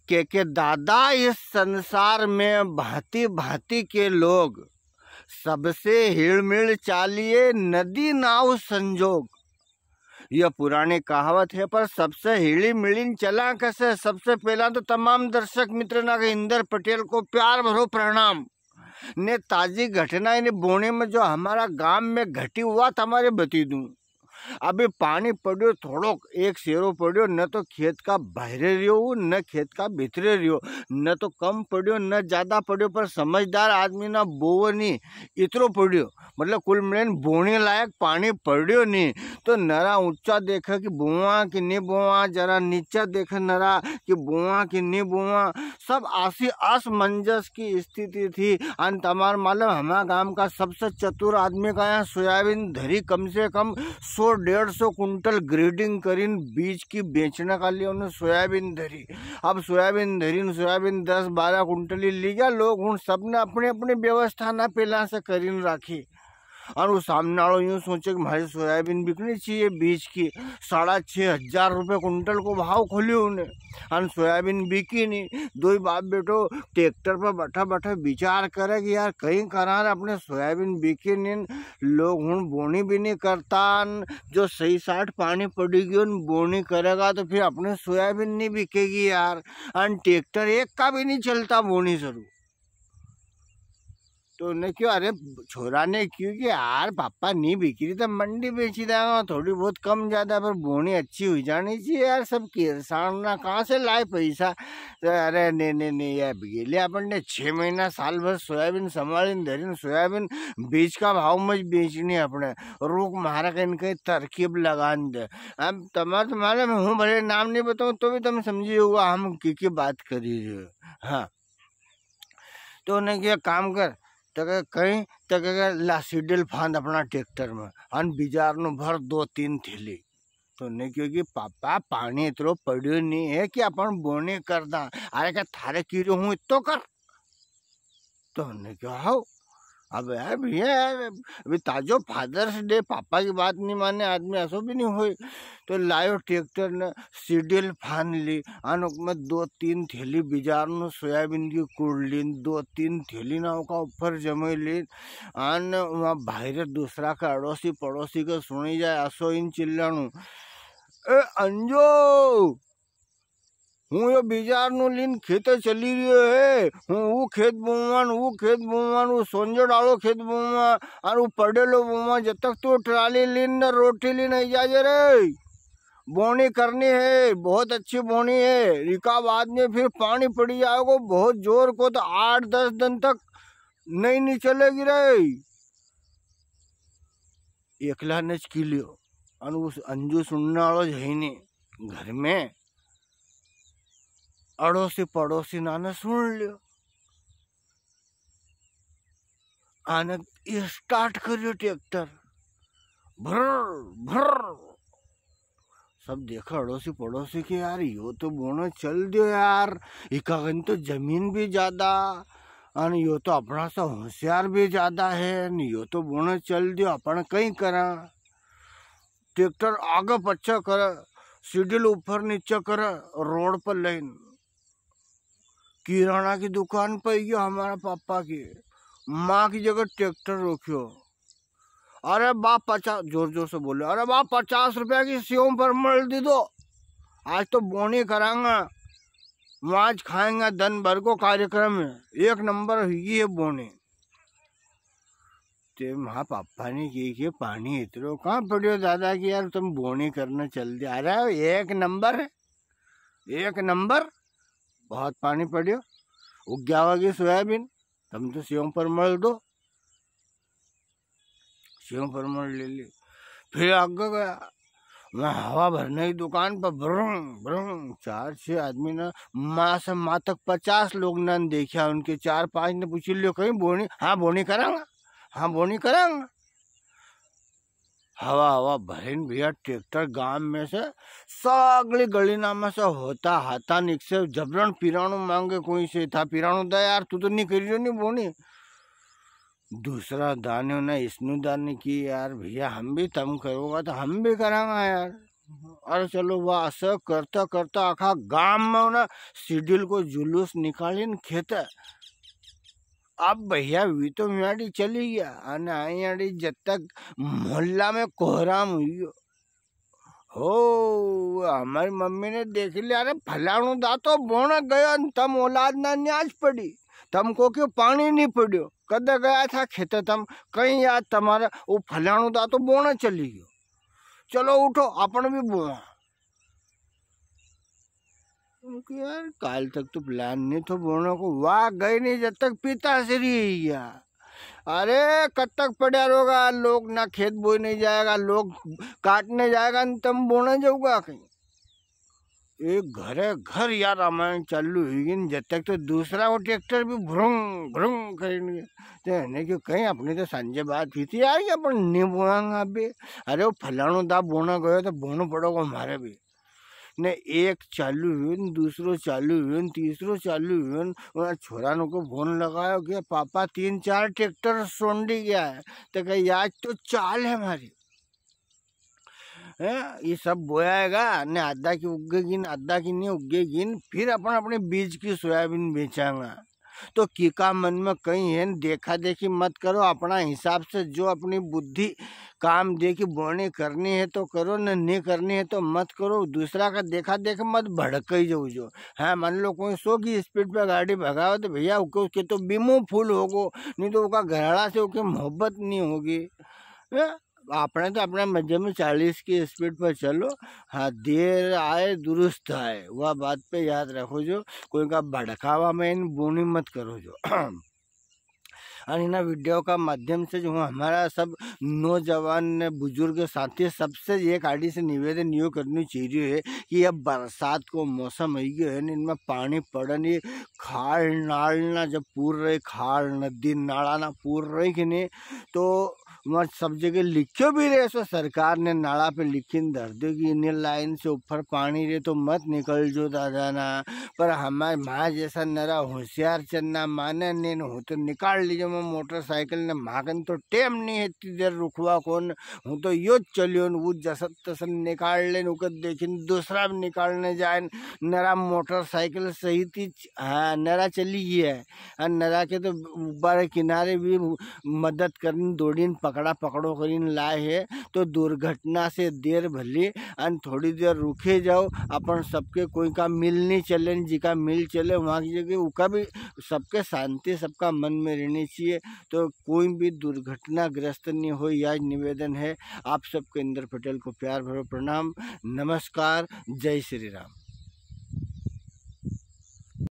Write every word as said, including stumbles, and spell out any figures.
के के दादा, इस संसार में भांति भांति के लोग, सबसे हिलमिल चालिए नदी नाव संजोग। यह पुरानी कहावत है, पर सबसे हिली मिली न चला कसे? सबसे पहला तो तमाम दर्शक मित्र ना के इंदर पटेल को प्यार भरो प्रणाम। ने ताजी घटना इन्हें बोने में जो हमारा गांव में घटी हुआ, तमारे बती दूं। अभी पानी पड़्यो थोड़ोक, एक शेरो पड़्यो, न तो खेत का बाहरे रियो, न खेत का भीतरे रियो, न तो कम पड़्यो, न ज्यादा पड़्यो, पर समझदार आदमी ना बोवे नी, इतरो पड़्यो। मतलब कुल मिलन बोने लायक पानी पड़्यो नी। तो नरा ऊंचा देखे कि बोवा कि नी बोवा, जरा नीचा देखे नरा कि बोवा कि नी बोवा। सब आसी असमंजस की स्थिति थी। अन तमार मालूम, हमारा गांव का सबसे चतुर आदमी का यहाँ सोयाबीन धरी, कम से कम सौ डेढ़ सौ कुंटल ग्रेडिंग करीन बीज की बेचने का लिए उन्हें सोयाबीन धरी। अब सोयाबीन धरीन, सोयाबीन दस बारह कुंटल ही ली गया। लोग हुण सबने अपनी अपनी व्यवस्था ना पहला से करीन राखी। और वो सामने वालो यूं सोचे कि म्हारी सोयाबीन बिकनी चाहिए बीज की, साढ़ा छः हजार रुपये कुंटल को भाव खोलियो उन्हें, और सोयाबीन बिकी नी। दोई बाप बेटो ट्रैक्टर पर बैठा बैठा विचार करे कि यार कई करां रे, अपने सोयाबीन बिकी नी, लोग हुण बोनी भी नी करता, अन जो सही साठ पानी पड़ी गयो न बोनी करेगा तो फिर अपने सोयाबीन नी बिकेगी यार। अन ट्रैक्टर एक का भी नी चलता बोनी शुरू। तो उन्हें क्यों, अरे छोरा ने क्यों कि यार पापा नी बिकी री तो मंडी बेची देगा, थोड़ी बहुत कम ज्यादा पर बोनी अच्छी हुई जानी चाहिए यार, सब किसान ना कहाँ से लाए पैसा। तो अरे नी नी नी यार, गेले अपन ने छह महीना साल भर सोयाबीन संभाली धरी, सोयाबीन बीज का भाव में ज बेचनी अपने, रोक मारा के इनके तरकीब लगान दे। अब तमारे तो मालूम है, हूँ भले नाम नी बताऊँ तो भी तुम समझी होगा हम की की बात करी रहे हो। हाँ, तो उन्हें क्या काम कर, तो कहे, "कहीं?" तो कहे, "ला सीडल फांद अपना ट्रैक्टर में, अन बिजार नु भर दो तीन थैली।" तो उन्हें क्यों कि, "पापा, पानी इतरो पड़्यो नी है कि अपन बोनी कर दा।" अरे, क्या थारे की रह्यो हूँ, इतो कर। तो उन्हें क्यों, "हाओ।" अब यार भैया यार, अभी ताजो फादर्स डे, पापा की बात नी माने आदमी, ऐसो भी नी होए। तो लायो ट्रैक्टर ने सीडल फान ली, अन उकमें दो तीन थैली बिजार नु सोयाबीन की कुड़ लीन, दो तीन थैली ना उका ऊपर जमे लीन, अन वहाँ बाहर दूसरा का अड़ोसी पड़ोसी के सुनी जाए, असो इन चिल्लाणू, "ए अंजो, हूँ यो बिजार नु लीन खेते चली रियो है, हूँ वो खेत बोवान, वो खेत बोवान, वो सोंजड़ आलो खेत बोवा, और वो पड़ेलो बोवा, जब तक तू ट्राली लीन न रोटी लीन आई जाजे रे।" बोनी करनी है, बहुत अच्छी बोनी है। इका बाद में फिर पानी पड़ी जावेगो बहुत जोर को, तो आठ दस दिन तक नहीं, नहीं चलेगी रे। एकला ने ज की लियो। अन उस अंजू सुनने वालो ज है नी घर में, अड़ोसी पड़ोसी ना ने सुन लियो। अने ये स्टार्ट करियो ट्रैक्टर, भ्रर भ्रर। सब देखा अड़ोसी पड़ोसी के, "यार, यो तो बोनो चल दियो यार, इका कन तो जमीन भी ज्यादा, अन यो तो अपना सा होशियार भी ज्यादा है, न यो तो बोनो चल दियो, अपन कई करा?" ट्रैक्टर आगे पाछे करे, सीडल ऊपर नीचे करे, रोड पर लाइन किराना की दुकान पे गयो हमारा पापा की, माँ की जगह ट्रैक्टर रोक्यो। "अरे बाप, पचास," जोर जोर से बोले, "अरे बाप, पचास रुपया की सेव परमल दे दो, आज तो बोनी करांगा, आज खाएंगा, दिन भर को कार्यक्रम है, एक नंबर हुई है बोनी।" ते म्हा पापा ने की के, "पानी इतरो कहाँ पड़्यो दादा कि यार तुम बोनी करने चल दिया?" "अरे एक नंबर है, एक नंबर, बहुत पानी पड़्यो, उग्यावा की सोयाबीन, तुम तो सेव परमल दो।" सेव परमल ले ली, फिर आगे गया, वहाँ हवा भरने की दुकान पर ब्रुम ब्रुम, चार छह आदमी ने माँ से माँ तक पचास लोग ने देखा, उनके चार पांच ने पूछ लियो, "कई बोनी?" "हाँ, बोनी करांगा, हाँ, बोनी करांगा।" हवा हवा भरीन भैया ट्रैक्टर गांव में से सगली गली ना में से होता हाथा निकसे, जबरन पिराणु मांगे कोई से, "था पिराणु दा यार, तू तो नी करी रियो नी बोनी।" दूसरा दान्यो ना इसनु दान्य की, "यार भैया, हम भी तम करोगा तो हम भी करांगा यार।" अरे चलो, वा असा करता करता आखा गाम में उना सिडिल को जुलूस निकाली न खेते। अब भैया वी तो म्याड़ी चली गया, अने आयाड़ी जद तक मोहल्ला में कोहराम हुई गयो। हो, हमारी मम्मी ने देख लिया, "अरे फलाणू दा तो बोण गयो न तम औलाद ना न्याज पड़ी, तम को क्यों पाणी नी पड़्यो, कदे गया था खेते तम, कई याद तमारा, वो फलाणू दा तो बोण चली गयो, चलो उठो अपन भी बोवा।" उनके यार, काल तक तो प्लान नी थो बोने को, वा गई नी जद तक पिता श्री या। अरे, कद तक पड़ा रोगा, लोग ना खेत बोई नी जाएगा, लोग काटने जाएगा, न तम बोने जाओगा कई। एक घरे घर यार रामायण चालू हुई गई न, जद तक तो दूसरा वो ट्रैक्टर भी भ्रुंग भ्रुंग करेंगे। तो इन्हें क्यों कई, अपनी तो सांझे बात हुई थी यार कि अपन नी बोवांगा अबे। अरे, वो फलाणो दा बोना गयो तो बोनो पड़ोगो म्हारे भी। ने एक चालू हुयो न, दूसरो चालू हुयो न, तीसरो चालू हुयो न, उना छोरा ने को फोन लगायो कि पापा तीन चार ट्रैक्टर सोंडी गया है। तो कहे, "आज तो चाल है म्हारी।" हैं, ये सब बोयाएगा ने, आधा की उगेगी न, आधा की नी उगेगी न, फिर अपन अपने बीज की सोयाबीन बेचांगा। तो कीका मन में कई है न, देखा देखी मत करो, अपना हिसाब से जो अपनी बुद्धि काम दे कि बोनी करनी है तो करो, न नी करनी है तो मत करो। दूसरा का देखा देख मत भड़कई जाओ जो। हाँ, मान लो कोई सौ की स्पीड पे गाड़ी भगावे तो भैया उके, उके तो बीमो फुल होगो, नी तो उका घराला से उके मोहब्बत नी होगी। हैं? आपने तो अपने मजे में चालीस की स्पीड पर चलो। हाँ, देर आए दुरुस्त आए, वा बात पे याद रखो जो कोई का भड़कावा में इन बोनी मत करो जो। और इना वीडियो का माध्यम से जो हमारा सब नौजवान ने बुजुर्ग साथी सबसे एक आड़ी से निवेदन यो करनी चाहिए है कि अब बरसात को मौसम है गयो है न, इनमें पानी पड़न, ये खाल नाल ना जब पूर रहे, खाल नदी नाला ना पूर रहे कि नी, तो वहाँ सब जगह लिख्यो भी रहे सो, सरकार ने नाला पे लिखी न धर दो कि इन्हें लाइन से ऊपर पानी रे तो मत निकल जो दादा ना। पर हमारे माँ जैसा नरा होशियार चन्ना माने ने, हूँ तो निकाल लीजो मैं मोटरसाइकिल ने, म्हाकन तो टेम नी है इतनी देर रुकवा को न, हूँ तो यो ज चलियो न, वो जसन तसन निकाल ले न, उके देखिन दूसरा भी निकालने जाए न, नरा मोटरसाइकिल सहित ही च-, हाँ, नरा चली गई है। अन नरा के तो बारे किनारे भी मदद करीन, दौड़ीन, पकड़ा पकड़ो करीन लाए है। तो दुर्घटना से देर भली, अन थोड़ी देर रुके जाओ। अपन सबके कोई का मिल नी चले न, जिका मिल चले, वहाँ की जगह उका भी, सबके शांति, सबका मन में रहनी चाहिए। तो कोई भी दुर्घटनाग्रस्त नी हो, या ज निवेदन है। आप सबके इंद्र पटेल को प्यार भरो प्रणाम, नमस्कार, जय श्री राम।